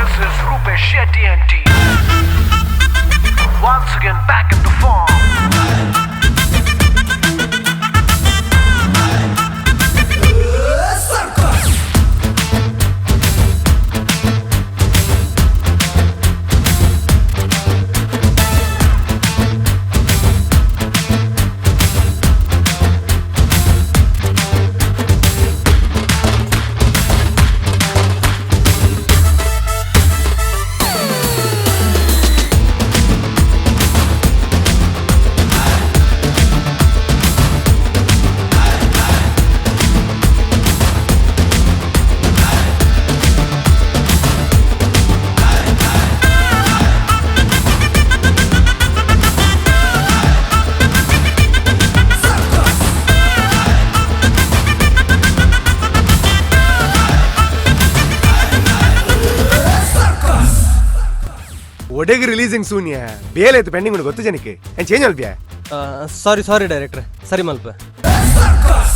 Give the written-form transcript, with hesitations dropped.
This is Rupesh Shetty and team. Once again back in the form. ಒಡೆಗ್ releasing ಸೂನ್ಯ ಬೇಲೆ ಆಯ್ತು pending ಉಂಡು ಗೊತ್ತು ಜನಕ್ಕೆ. ಏನ್ ಚೇಂಜ್ ಅಲ್ಪಿಯಾ? ಸಾರಿ ಸಾರಿ ಡೈರೆಕ್ಟ್ರೆ, ಸರಿ ಮಲ್ಪ. Circus!